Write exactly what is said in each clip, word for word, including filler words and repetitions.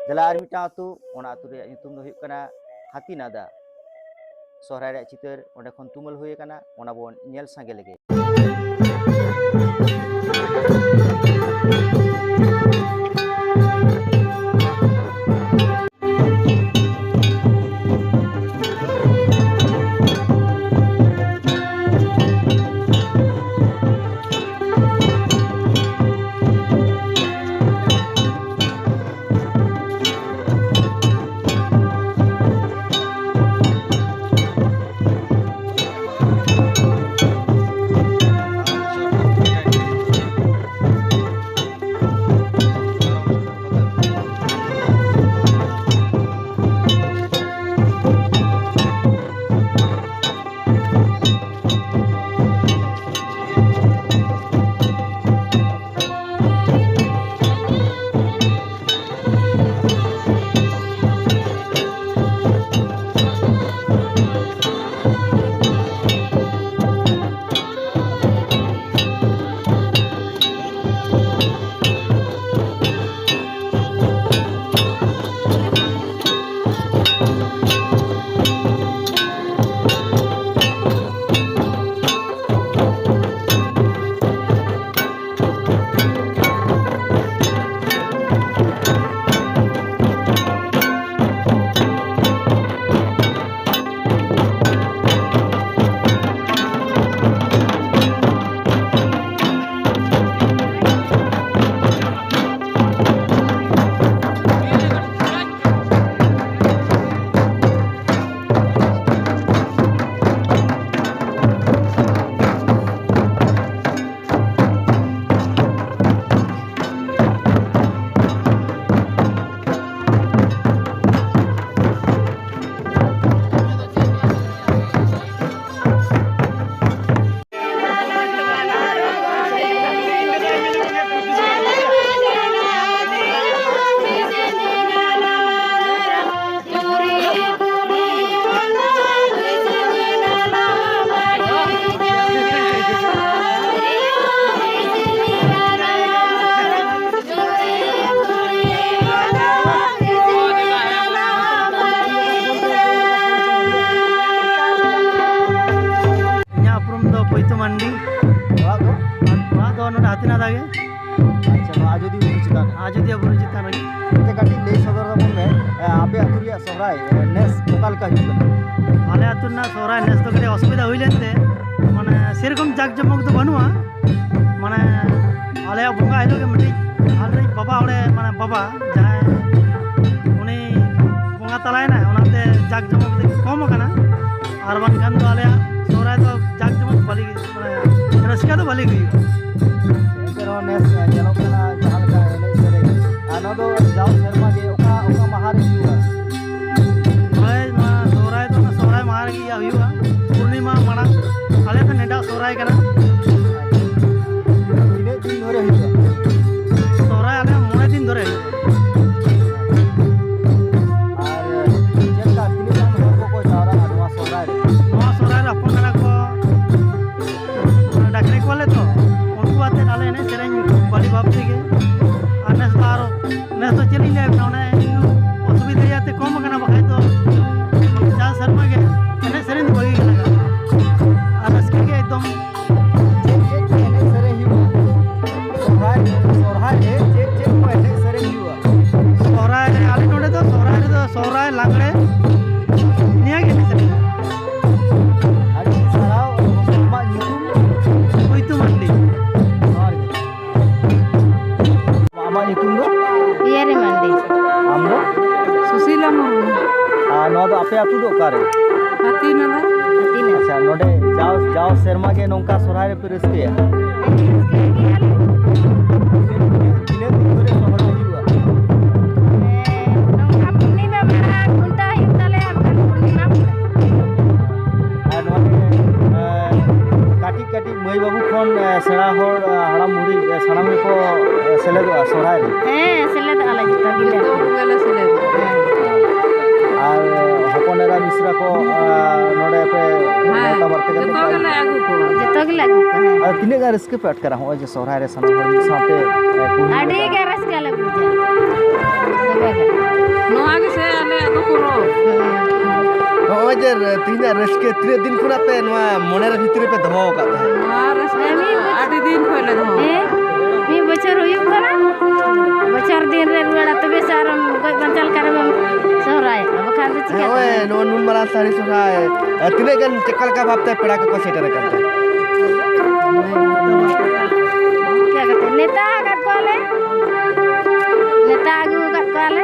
ᱫᱮᱞᱟ ᱟᱨ ᱢᱤᱫᱴᱟᱝ ᱟᱹᱛᱩ, ᱚᱱᱟ ᱟᱹᱛᱩ ᱨᱮᱭᱟᱜ ᱧᱩᱛᱩᱢ ᱫᱚ ᱦᱩᱭᱩᱜ ᱠᱟᱱᱟ ᱦᱟᱹᱛᱤᱱᱟᱫᱟ᱾ ᱥᱚᱦᱨᱟᱭ ᱨᱮᱭᱟᱜ ᱪᱤᱛᱟᱹᱨ ᱚᱸᱰᱮ ᱠᱷᱚᱱ ᱛᱩᱢᱟᱹᱞ ᱦᱩᱭ ᱟᱠᱟᱱᱟ, ᱚᱱᱟ ᱵᱚᱱ ᱧᱮᱞ ᱥᱟᱸᱜᱮ ᱞᱮᱜᱮ᱾ ᱛᱤᱱᱟᱹᱜ ᱫᱟᱜᱮ? ᱟᱪᱪᱷᱟ, ᱱᱚᱣᱟ ᱟᱡᱚᱫᱤᱭᱟᱹ ᱵᱩᱨᱩ ᱪᱮᱛᱟᱱ ᱨᱮ᱾ ᱟᱡᱚᱫᱤᱭᱟᱹ ᱵᱩᱨᱩ ᱪᱮᱛᱟᱱ ᱨᱮᱜᱮ᱾ ᱟᱪᱪᱷᱟ, ᱠᱟᱹᱴᱤᱡ ᱞᱟᱹᱭ ᱥᱚᱫᱚᱨ ᱛᱟᱵᱚᱱ ᱢᱮ, ᱮ, ᱟᱯᱮ ᱟᱹᱛᱩ ᱨᱮᱭᱟᱜ ᱥᱚᱦᱨᱟᱭ, ᱮ, ᱱᱮᱥ ᱚᱠᱟ ᱞᱮᱠᱟ ᱦᱩᱭᱩᱜ ᱠᱟᱱᱟ? ᱟᱞᱮ ᱟᱹᱛᱩ ᱨᱮᱱᱟᱜ ᱥᱚᱦᱨᱟᱭ ᱱᱮᱥ ᱫᱚ ᱠᱟᱹᱴᱤᱡ ᱚᱥᱩᱵᱤᱫᱷᱟ ᱦᱩᱭ ᱞᱮᱱᱛᱮ, ᱢᱟᱱᱮ, ᱥᱮᱨᱚᱠᱚᱢ ᱡᱟᱠ ᱡᱚᱢᱚᱠ ᱫᱚ ᱵᱟᱹᱱᱩᱜᱼᱟ᱾ ᱢᱟᱱᱮ, ᱟᱞᱮᱭᱟᱜ ᱵᱚᱸᱜᱟ ᱦᱤᱞᱳᱜ ᱜᱮ ᱢᱤᱫᱴᱤᱡ ᱟᱞᱮᱨᱮᱱ ᱵᱟᱵᱟ, ᱚᱸᱰᱮ, ᱢᱟᱱᱮ, ᱵᱟᱵᱟ ᱡᱟᱦᱟᱸᱭ, ᱩᱱᱤ ᱵᱚᱸᱜᱟ ᱛᱟᱞᱟᱭᱮᱱᱟᱭ, ᱚᱱᱟᱛᱮ ᱡᱟᱠ ᱡᱚᱢᱚᱠ ᱠᱟᱹᱴᱤᱡ ᱠᱚᱢ ᱟᱠᱟᱱᱟ᱾ ᱟᱨ ᱵᱟᱝᱠᱷᱟᱱ ᱫᱚ ᱟᱞᱮᱭᱟᱜ ᱥᱚᱦᱨᱟᱭ ᱫᱚ ᱡᱟᱠ ᱡᱚᱢᱚᱠ ᱵᱷᱟᱹᱞᱤ ᱜᱮ, ᱢᱟᱱᱮ, ᱨᱟᱹᱥᱠᱟᱹ ᱫᱚ ᱵᱷᱟᱹᱞᱤ ᱜᱮ ᱦᱩᱭᱩᱜᱼᱟ᱾ ᱮᱱᱛᱮ ᱨᱮᱦᱚᱸ ᱱᱮᱥ ᱧᱮᱞᱚᱜ ᱠᱟᱱᱟ ᱡᱟᱦᱟᱸ ᱞᱮᱠᱟ ᱮᱱᱮᱡ ᱥᱮᱨᱮᱧ, ᱟᱨ ᱱᱚᱣᱟ ᱫᱚ ᱡᱟᱣ ᱥᱮᱨᱢᱟ ᱜᱮ ᱚᱠᱟ, ᱚᱠᱟ ᱢᱟᱦᱟ ᱨᱮ ᱦᱩᱭᱩᱜᱼᱟ? ᱦᱳᱭ, ᱱᱚᱣᱟ ᱥᱚᱦᱨᱟᱭ ᱫᱚ ᱚᱱᱟ ᱥᱚᱦᱨᱟᱭ ᱢᱟᱦᱟ ᱨᱮᱜᱮ ᱤᱭᱟᱹ ᱦᱩᱭᱩᱜᱼᱟ, ᱯᱩᱨᱱᱤᱢᱟ ᱢᱟᱲᱟᱝ᱾ ᱟᱞᱮ ᱫᱚ ᱱᱮᱰᱟ ᱥᱚᱦᱨᱟᱭ ᱠᱟᱱᱟ᱾ ᱛᱤᱱᱟᱹᱜ ᱫᱤᱱ ᱫᱷᱚᱨᱮ ᱦᱩᱭᱩᱜᱼᱟ? ᱥᱚᱦᱨᱟᱭ ᱟᱞᱮ ᱢᱚᱬᱮ ᱫᱤᱱ ᱫᱷᱚᱨᱮ ᱦᱩᱭᱩᱜᱼᱟ᱾ ᱟᱨ ᱪᱮᱫ ᱞᱮᱠᱟ, ᱛᱤᱱᱟᱹᱜ ᱜᱟᱱ ᱦᱚᱲ ᱠᱚᱠᱚ ᱡᱟᱣᱨᱟᱜᱼᱟ ᱱᱚᱣᱟ ᱥᱚᱦᱨᱟᱭ ᱨᱮ? ᱱᱚᱣᱟ ᱥᱚᱦᱨᱟᱭ ᱨᱮ ᱦᱚᱯᱚᱱ ᱮᱨᱟ ᱠᱚ, ᱰᱟᱠᱨᱮ ᱠᱚᱣᱟᱞᱮ ᱛᱚ, ᱩᱱᱠᱩ ᱟᱛᱮᱫ ᱟᱞᱮ ᱮᱱᱮᱡ ᱥᱮᱨᱮᱧ ᱵᱷᱟᱹᱞᱤ ᱵᱷᱟᱵᱽ ᱛᱮᱜᱮ᱾ ᱟᱨ ᱱᱮᱥ ᱫᱚ ᱟᱨᱚ, ᱱᱮᱥ ᱫᱚ ᱪᱮᱫ ᱞᱤᱧ ᱞᱟᱹᱭᱟ, ᱚᱱᱮ ᱚᱥᱩᱵᱤᱫᱷᱟ ᱤᱭᱟᱹᱛᱮ ᱠᱚᱢ ᱟᱠᱟᱱᱟ, ᱵᱟᱠᱷᱟᱡ ᱫᱚ ᱡᱟᱣ ᱥᱮᱨᱢᱟ ᱜᱮ ᱮᱱᱮᱡ ᱥᱮᱨᱮᱧ ᱫᱚ ᱵᱷᱟᱹᱜᱤ ᱜᱮ ᱞᱟᱜᱟᱜᱼᱟ᱾ ᱟᱨ ᱨᱟᱹᱥᱠᱟᱹ ᱜᱮ ᱮᱠᱫᱚᱢ᱾ ᱪᱮᱫ ᱪᱮᱫ ᱠᱚ ᱮᱱᱮᱡ ᱥᱮᱨᱮᱧ ᱦᱩᱭᱩᱜᱼᱟ? ᱥᱚᱦᱨᱟᱭ, ᱥᱚᱦᱨᱟᱭ ᱨᱮ ᱪᱮᱫ ᱪᱮᱫ ᱠᱚ ᱮᱱᱮᱡ ᱥᱮᱨᱮᱧ ᱦᱩᱭᱩᱜᱼᱟ? ᱥᱚᱦᱨᱟᱭ ᱨᱮ, ᱟᱞᱮ ᱱᱚᱰᱮ ᱫᱚ ᱥᱚᱦᱨᱟᱭ ᱨᱮᱫᱚ ᱥᱚᱦᱨᱟᱭ, ᱞᱟᱜᱽᱲᱮ, ᱱᱤᱭᱟᱹ ᱜᱮ ᱮᱱᱮᱡ ᱥᱮᱨᱮᱧ᱾ ᱟᱹᱰᱤ ᱥᱟᱨᱦᱟᱣ᱾ ᱟᱢᱟᱜ ᱧᱩᱛᱩᱢ? ᱦᱩᱭᱛᱩ ᱢᱟᱱᱰᱤ᱾ ᱡᱚᱦᱟᱨ ᱜᱮ᱾ ᱟᱢᱟᱜ ᱧᱩᱛᱩᱢ ᱫᱚ? ᱤᱭᱟᱹᱨᱮ ᱢᱟᱱᱰᱤ᱾ ᱟᱢ ᱫᱚ? ᱥᱩᱥᱤᱞᱟ ᱢᱩᱨᱢᱩ᱾ ᱟᱨ ᱱᱚᱣᱟ ᱫᱚ ᱟᱯᱮ ᱟᱹᱛᱩ ᱫᱚ ᱚᱠᱟᱨᱮ? ᱦᱟᱹᱛᱤᱱᱟᱞᱟ᱾ ᱦᱟᱹᱛᱤᱱᱟᱞᱟ᱾ ᱟᱪᱪᱷᱟ, ᱱᱚᱰᱮ ᱡᱟᱣ, ᱡᱟᱣ ᱥᱮᱨᱢᱟ ᱜᱮ ᱱᱚᱝᱠᱟ ᱥᱚᱦᱨᱟᱭ ᱨᱮᱯᱮ ᱨᱟᱹᱥᱠᱟᱹᱭᱟ? ᱦᱮᱸ, ᱨᱟᱹᱥᱠᱟᱹᱭ ᱜᱮᱭᱟᱞᱮ᱾ ᱛᱤᱱᱟᱹᱜ, ᱛᱤᱱᱟᱹᱜ ᱫᱤᱱ ᱫᱷᱚᱨᱮ ᱥᱚᱦᱨᱟᱭ ᱦᱩᱭᱩᱜᱼᱟ? ᱦᱮᱸ, ᱱᱚᱝᱠᱟ ᱯᱩᱨᱱᱤᱢᱟ ᱢᱟᱲᱟᱝ ᱠᱷᱩᱱᱴᱟᱹᱣ ᱦᱩᱭᱩᱜ ᱛᱟᱞᱮᱭᱟ, ᱵᱟᱠᱷᱟᱱ ᱯᱩᱨᱱᱤᱢᱟ ᱯᱚᱨᱮ᱾ ᱟᱨ ᱱᱚᱣᱟ ᱨᱮ, ᱮ, ᱠᱟᱹᱴᱤᱡ ᱠᱟᱹᱴᱤᱡ ᱢᱟᱹᱭ ᱵᱟᱹᱵᱩ ᱠᱷᱚᱱ, ᱮ, ᱥᱮᱬᱟ ᱦᱚᱲ, ᱮ, ᱦᱟᱲᱟᱢ ᱵᱩᱲᱦᱤ, ᱮ, ᱥᱟᱱᱟᱢ ᱜᱮᱠᱚ, ᱮ, ᱥᱮᱞᱮᱫᱚᱜᱼᱟ ᱥᱚᱦᱨᱟᱭ ᱨᱮ? ᱦᱮᱸ, ᱥᱮᱞᱮᱫᱚᱜᱼᱟ ᱞᱮ ᱡᱚᱛᱚ ᱜᱮᱞᱮ᱾ ᱡᱚᱛᱚ ᱠᱚᱜᱮ ᱞᱮ ᱥᱮᱞᱮᱫᱚᱜᱼᱟ᱾ ᱦᱮᱸ᱾ ᱟᱨ ᱦᱚᱯᱚᱱ ᱮᱨᱟ ᱢᱤᱥᱨᱟ ᱠᱚ, ᱮ, ᱱᱚᱰᱮ ᱯᱮ ᱦᱮᱸ, ᱱᱮᱣᱛᱟ ᱵᱟᱨᱛᱮ ᱠᱟᱛᱮ ᱡᱚᱛᱚ ᱯᱮ ᱜᱮᱞᱮ ᱟᱹᱜᱩ ᱠᱚᱣᱟ᱾ ᱡᱚᱛᱚ ᱜᱮᱞᱮ ᱟᱹᱜᱩ ᱠᱚᱣᱟ, ᱦᱮᱸ᱾ ᱟᱨ ᱛᱤᱱᱟᱹᱜ ᱜᱟᱱ ᱨᱟᱹᱥᱠᱟᱹ ᱯᱮ ᱟᱴᱠᱟᱨᱟ ᱱᱚᱜᱼᱚᱭ ᱡᱮ ᱥᱚᱦᱨᱟᱭ ᱨᱮ ᱥᱟᱱᱟᱢ ᱦᱚᱲ ᱢᱤᱫ ᱥᱟᱶᱛᱮ, ᱮ, ᱠᱩᱞᱦᱤ ᱟᱹᱰᱤ ᱨᱮ ᱜᱮ ᱨᱟᱹᱥᱠᱟᱹ ᱞᱮ ᱵᱩᱡᱟ᱾ ᱫᱚᱢᱮ ᱜᱮ᱾ ᱱᱚᱣᱟ ᱜᱮᱥᱮ ᱟᱞᱮᱭᱟᱜ ᱫᱚ ᱯᱚᱨᱚᱵᱽ᱾ ᱱᱚᱜᱼᱚᱭ ᱡᱮ ᱛᱮᱦᱮᱧᱟᱜ ᱨᱟᱹᱥᱠᱟᱹ ᱛᱤᱱᱟᱹᱜ ᱫᱤᱱ ᱠᱷᱚᱱᱟᱜ ᱯᱮ ᱱᱚᱣᱟ ᱢᱚᱱᱮ ᱨᱮ ᱵᱷᱤᱛᱨᱤ ᱨᱮᱯᱮ ᱫᱚᱦᱚ ᱟᱠᱟᱫ ᱛᱟᱦᱮᱸᱫ? ᱱᱚᱣᱟ ᱨᱟᱹᱥᱠᱟᱹ ᱫᱚ ᱟᱹᱰᱤ ᱫᱤᱱ ᱠᱷᱚᱱ ᱞᱮ ᱫᱚᱦᱚ ᱟᱠᱟᱫᱟ᱾ ᱦᱮᱸ, ᱢᱤᱫ ᱵᱚᱪᱷᱚᱨ ᱦᱩᱭᱩᱜ ᱠᱟᱱᱟ᱾ ᱵᱚᱪᱷᱚᱨ ᱫᱤᱱ ᱨᱮ ᱨᱩᱣᱟᱹᱲᱟ, ᱛᱚᱵᱮ ᱥᱮ ᱟᱨᱮᱢ ᱜᱚᱡ ᱵᱟᱧᱪᱟᱣ ᱞᱮᱠᱷᱟᱱ ᱮᱢ ᱥᱚᱦᱨᱟᱭᱚᱜᱼᱟ, ᱵᱟᱠᱷᱟᱱ ᱫᱚ ᱪᱤᱠᱟᱹᱛᱮ? ᱱᱚᱜᱼᱚᱭ ᱱᱚᱣᱟ ᱱᱩᱱ ᱢᱟᱨᱟᱝ ᱥᱟᱹᱨᱤ ᱥᱚᱦᱨᱟᱭ, ᱮ, ᱛᱤᱱᱟᱹᱜ ᱜᱟᱱ ᱪᱮᱫ ᱞᱮᱠᱟ ᱵᱷᱟᱵᱛᱮ ᱯᱮᱲᱟ ᱠᱚᱠᱚ ᱥᱮᱴᱮᱨ ᱟᱠᱟᱱ ᱛᱮ? ᱪᱤᱠᱟᱹ ᱠᱟᱛᱮ? ᱱᱮᱣᱛᱟ ᱟᱠᱟᱫ ᱠᱚᱣᱟᱞᱮ, ᱱᱮᱣᱛᱟ ᱟᱹᱜᱩ ᱟᱠᱟᱫ ᱠᱚᱣᱟᱞᱮ᱾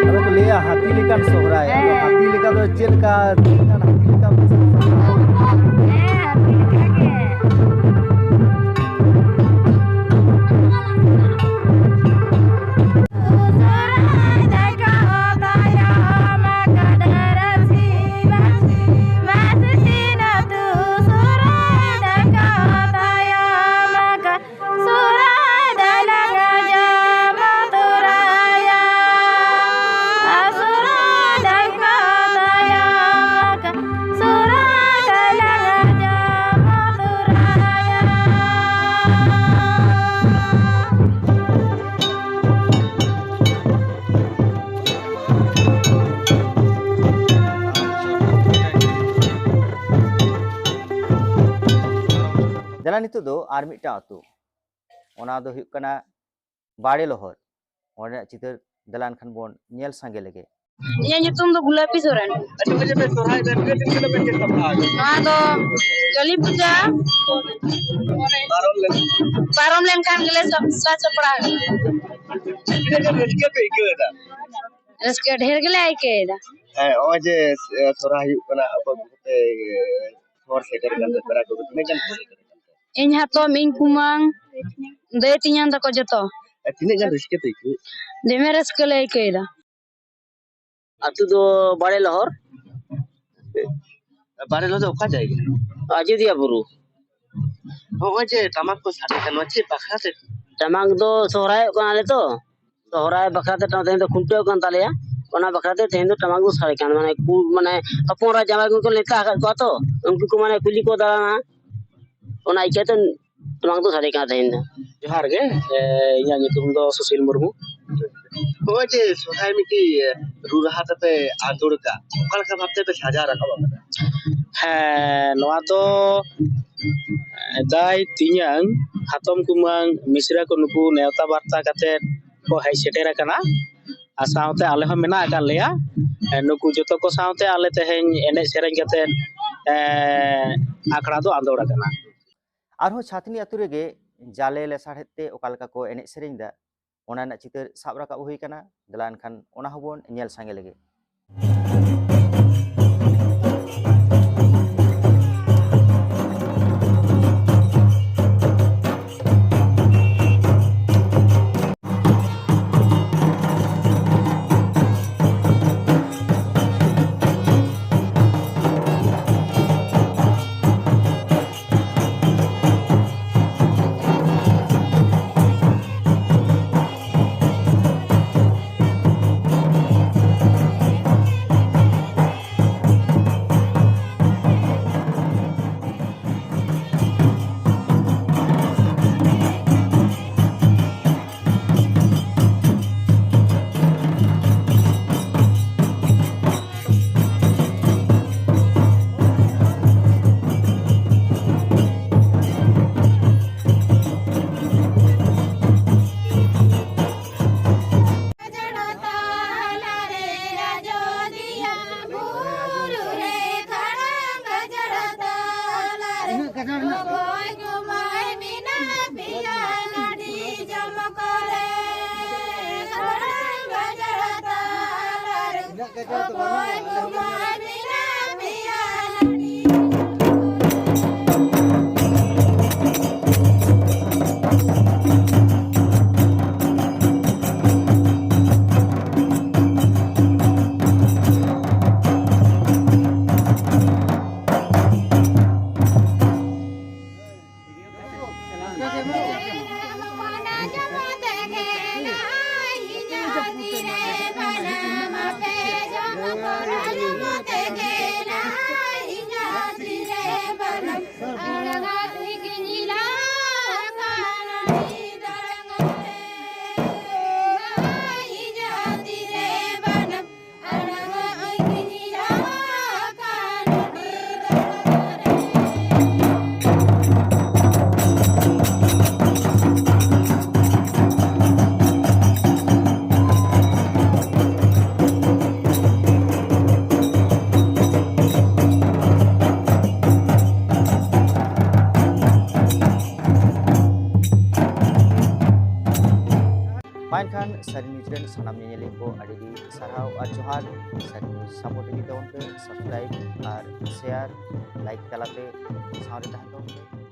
ᱟᱫᱚ ᱠᱚ ᱞᱟᱹᱭᱟ ᱦᱟᱹᱛᱤ ᱞᱮᱠᱟᱱ ᱥᱚᱦᱨᱟᱭ᱾ ᱟᱫᱚ ᱦᱮᱸ᱾ ᱦᱟᱹᱛᱤ ᱞᱮᱠᱟ ᱫᱚ ᱪᱮᱫ ᱞᱮᱠᱟ, ᱪᱮᱫ ᱞᱮᱠᱟᱱ ᱦᱟᱹᱛᱤ ᱞᱮᱠᱟ ᱵᱩᱡᱷᱟᱹᱜ ᱠᱟᱱᱟ? ᱦᱮᱸ, ᱦᱟᱹᱛᱤ ᱞᱮᱠᱟ ᱜᱮ᱾ ᱫᱮᱞᱟ, ᱱᱤᱛᱚᱜ ᱫᱚ ᱟᱨ ᱢᱤᱫᱴᱟᱝ ᱟᱹᱛᱩ, ᱚᱱᱟ ᱫᱚ ᱦᱩᱭᱩᱜ ᱠᱟᱱᱟ ᱵᱟᱲᱮ ᱞᱚᱦᱚᱨ᱾ ᱚᱸᱰᱮᱱᱟᱜ ᱪᱤᱛᱟᱹᱨ ᱫᱮᱞᱟ ᱮᱱᱠᱷᱟᱱ ᱵᱚᱱ ᱧᱮᱞ ᱥᱟᱸᱜᱮ ᱞᱮᱜᱮ᱾ ᱤᱧᱟᱹᱜ ᱧᱩᱛᱩᱢ ᱫᱚ ᱜᱩᱞᱟᱯᱤ ᱥᱚᱨᱮᱱ᱾ ᱟᱪᱪᱷᱟ, ᱢᱟᱹᱭ, ᱟᱯᱮ ᱥᱚᱨᱦᱟᱭ ᱨᱟᱹᱥᱠᱟᱹ ᱪᱮᱫ ᱞᱮᱠᱟ ᱯᱮ ᱥᱟᱯᱲᱟᱣ ᱟᱠᱟᱫᱟ? ᱱᱚᱣᱟ ᱫᱚ ᱠᱟᱹᱞᱤ ᱯᱩᱡᱟᱹ ᱯᱟᱨᱚᱢ ᱞᱮᱱ ᱯᱟᱨᱚᱢ ᱞᱮᱱᱠᱷᱟᱱ ᱜᱮᱞᱮ ᱥᱟᱯ-, ᱥᱟᱡ ᱥᱟᱯᱲᱟᱣ ᱟᱠᱟᱱᱟ᱾ ᱛᱤᱱᱟᱹᱜ ᱜᱟᱱ ᱨᱟᱹᱥᱠᱟᱹ ᱯᱮ ᱟᱹᱭᱠᱟᱹᱣ ᱮᱫᱟ? ᱨᱟᱹᱥᱠᱟᱹ ᱰᱷᱮᱨ ᱜᱮᱞᱮ ᱟᱹᱭᱠᱟᱹᱣ ᱮᱫᱟ᱾ ᱦᱮᱸ, ᱱᱚᱜᱼᱚᱭ ᱡᱮ, ᱮ, ᱥᱚᱨᱦᱟᱭ ᱦᱩᱭᱩᱜ ᱠᱟᱱᱟ, ᱟᱵᱚ ᱠᱚᱛᱮ, ᱮ, ᱦᱚᱲ ᱥᱮᱴᱮᱨ ᱟᱠᱟᱱ ᱛᱮ, ᱯᱮᱲᱟ ᱠᱚ ᱛᱤᱱᱟᱹᱜ ᱜᱟᱱ ᱠᱚ ᱥᱮᱴᱮᱨ ᱟᱠᱟᱱ ᱛᱮ? ᱤᱧ ᱦᱟᱛᱚᱢ, ᱤᱧ ᱠᱩᱢᱟᱹᱝ, ᱫᱟᱹᱭ ᱛᱮᱧᱟᱝ ᱛᱟᱠᱚ ᱡᱚᱛᱚ᱾ ᱟᱨ ᱛᱤᱱᱟᱹᱜ ᱜᱟᱱ ᱨᱟᱹᱥᱠᱟᱹ ᱯᱮ ᱟᱹᱭᱠᱟᱹᱣᱮᱫ? ᱫᱚᱢᱮ ᱨᱟᱹᱥᱠᱟᱹ ᱞᱮ ᱟᱹᱭᱠᱟᱹᱣ ᱮᱫᱟ᱾ ᱟᱹᱛᱩ ᱫᱚ ᱵᱟᱲᱮ ᱞᱚᱦᱚᱨ᱾ ᱵᱟᱲᱮ ᱞᱚᱦᱚᱨ ᱫᱚ ᱚᱠᱟ ᱡᱟᱭᱜᱟ? ᱟᱡᱚᱫᱤᱭᱟᱹ ᱵᱩᱨᱩ᱾ ᱱᱚᱜᱼᱚᱭ ᱡᱮ ᱴᱟᱢᱟᱠ ᱠᱚ ᱥᱟᱰᱮ ᱠᱟᱱᱟ, ᱱᱚᱣᱟ ᱪᱮᱫ ᱵᱟᱠᱷᱨᱟ ᱛᱮ? ᱴᱟᱢᱟᱠ ᱫᱚ ᱥᱚᱦᱨᱟᱭᱚᱜ ᱠᱟᱱᱟᱞᱮ ᱛᱚ, ᱥᱚᱦᱨᱟᱭ ᱵᱟᱠᱷᱨᱟ ᱛᱮ ᱴᱟᱢᱟᱠ, ᱛᱮᱦᱮᱧ ᱫᱚ ᱠᱷᱩᱱᱴᱟᱹᱣ ᱠᱟᱱ ᱛᱟᱞᱮᱭᱟ, ᱚᱱᱟ ᱵᱟᱠᱷᱨᱟ ᱛᱮ ᱛᱮᱦᱮᱧ ᱫᱚ ᱴᱟᱢᱟᱠ ᱫᱚ ᱥᱟᱰᱮ ᱠᱟᱱᱟ᱾ ᱢᱟᱱᱮ ᱠᱩ-, ᱢᱟᱱᱮ ᱦᱚᱯᱚᱱ ᱮᱨᱟ ᱡᱟᱶᱟᱭ ᱠᱚᱠᱚ ᱱᱮᱣᱛᱟ ᱟᱠᱟᱫ ᱠᱚᱣᱟ ᱛᱚ, ᱩᱱᱠᱩ ᱠᱚ ᱢᱟᱱᱮ ᱠᱩᱞᱦᱤ ᱠᱚ ᱫᱟᱬᱟᱱᱟ, ᱚᱱᱟ ᱤᱭᱠᱟᱹᱛᱮ ᱴᱟᱢᱟᱠ ᱫᱚ ᱥᱟᱰᱮ ᱠᱟᱱᱟ ᱛᱮᱦᱮᱧ ᱫᱚ᱾ ᱡᱚᱦᱟᱨ ᱜᱮ, ᱮ, ᱤᱧᱟᱹᱜ ᱧᱩᱛᱩᱢ ᱫᱚ ᱥᱩᱥᱤᱞ ᱢᱩᱨᱢᱩ᱾ ᱱᱚᱜᱼᱚᱭ ᱡᱮ ᱥᱚᱨᱦᱟᱭ ᱢᱤᱫᱴᱤᱡ ᱨᱩ ᱨᱟᱦᱟ ᱛᱮᱯᱮ ᱟᱸᱫᱳᱲ ᱠᱟᱜ, ᱚᱠᱟ ᱞᱮᱠᱟ ᱵᱷᱟᱵ ᱛᱮᱯᱮ ᱥᱟᱡᱟᱣ ᱨᱟᱠᱟᱵ ᱟᱠᱟᱫᱟ? ᱦᱮᱸ, ᱱᱚᱣᱟ ᱫᱚ ᱫᱟᱹᱭ ᱛᱮᱧᱟᱝ, ᱦᱟᱛᱚᱢ ᱠᱩᱢᱟᱹᱝ, ᱢᱤᱥᱨᱟ ᱠᱚ, ᱱᱩᱠᱩ ᱱᱮᱣᱛᱟ ᱵᱟᱨᱛᱟ ᱠᱟᱛᱮ ᱠᱚ ᱦᱮᱡ ᱥᱮᱴᱮᱨ ᱟᱠᱟᱱᱟ᱾ ᱟᱨ ᱥᱟᱶᱛᱮ ᱟᱞᱮ ᱦᱚᱸ ᱢᱮᱱᱟᱜ ᱟᱠᱟᱫ ᱞᱮᱭᱟ᱾ ᱱᱩᱠᱩ ᱡᱚᱛᱚ ᱠᱚ ᱥᱟᱶᱛᱮ ᱟᱞᱮ ᱛᱮᱦᱮᱧ ᱮᱱᱮᱡ ᱥᱮᱨᱮᱧ ᱠᱟᱛᱮ, ᱮᱸ, ᱟᱠᱷᱲᱟ ᱫᱚ ᱟᱸᱫᱳᱲ ᱟᱠᱟᱱᱟ᱾ ᱟᱨᱦᱚᱸ ᱪᱷᱟᱛᱱᱤ ᱟᱛᱳ ᱨᱮᱜᱮ ᱡᱟᱞᱮ ᱞᱮᱥᱟᱲᱦᱮᱫ ᱛᱮ ᱚᱠᱟ ᱞᱮᱠᱟ ᱠᱚ ᱮᱱᱮᱡ ᱥᱮᱨᱮᱧ ᱫᱟ, ᱚᱱᱟ ᱨᱮᱱᱟᱜ ᱪᱤᱛᱟᱹᱨ ᱥᱟᱵ ᱨᱟᱠᱟᱵ ᱦᱩᱭ ᱟᱠᱟᱱᱟ᱾ ᱫᱮᱞᱟ ᱮᱱᱠᱷᱟᱱ ᱚᱱᱟ ᱦᱚᱸᱵᱚᱱ ᱧᱮᱞ ᱥᱟᱸᱜᱮ ᱞᱮᱜᱮ᱾ ᱜᱟᱡᱟᱲ ᱛᱟᱞᱟ ᱨᱮ ᱟᱡᱚᱫᱤᱭᱟᱹ ᱵᱩᱨᱩ ᱨᱮ ᱠᱷᱟᱲᱟᱝ ᱜᱟᱡᱟᱲ ᱛᱟᱞᱟ ᱨᱮ ᱚᱠᱚᱭ ᱠᱚ ᱢᱟᱭ ᱢᱮᱱᱟᱜ ᱯᱮᱭᱟ ᱟᱹᱰᱤ ᱡᱚᱢᱚᱠ ᱨᱮ? ᱠᱷᱟᱲᱟᱝ ᱜᱟᱡᱟᱲ ᱛᱟᱞᱟ ᱨᱮ ᱚᱠᱚᱭ ᱠᱚ ᱢᱟᱭ ᱢᱮᱱᱟᱜ ᱯᱮᱭᱟ ᱟᱹᱰᱤ ᱡᱚᱢᱚᱠ ᱨᱮ? ᱥᱟᱹᱨᱤ ᱱᱤᱭᱩᱡᱽ ᱨᱮᱱ ᱥᱟᱱᱟᱢ ᱧᱮᱧᱮᱞᱤᱭᱟᱹ ᱠᱚ ᱟᱹᱰᱤ ᱟᱹᱰᱤ ᱥᱟᱨᱦᱟᱣ ᱟᱨ ᱡᱚᱦᱟᱨ᱾ ᱥᱟᱹᱨᱤ ᱱᱤᱭᱩᱡᱽ ᱥᱟᱯᱳᱨᱴ ᱤᱫᱤ ᱛᱟᱵᱚᱱ ᱯᱮ, ᱥᱟᱵᱥᱠᱨᱟᱭᱤᱵ ᱟᱨ ᱥᱮᱭᱟᱨ, ᱞᱟᱭᱤᱠ ᱛᱟᱞᱟᱛᱮ ᱥᱟᱶᱨᱮ ᱛᱟᱦᱮᱱ ᱛᱟᱵᱚᱱ ᱯᱮ᱾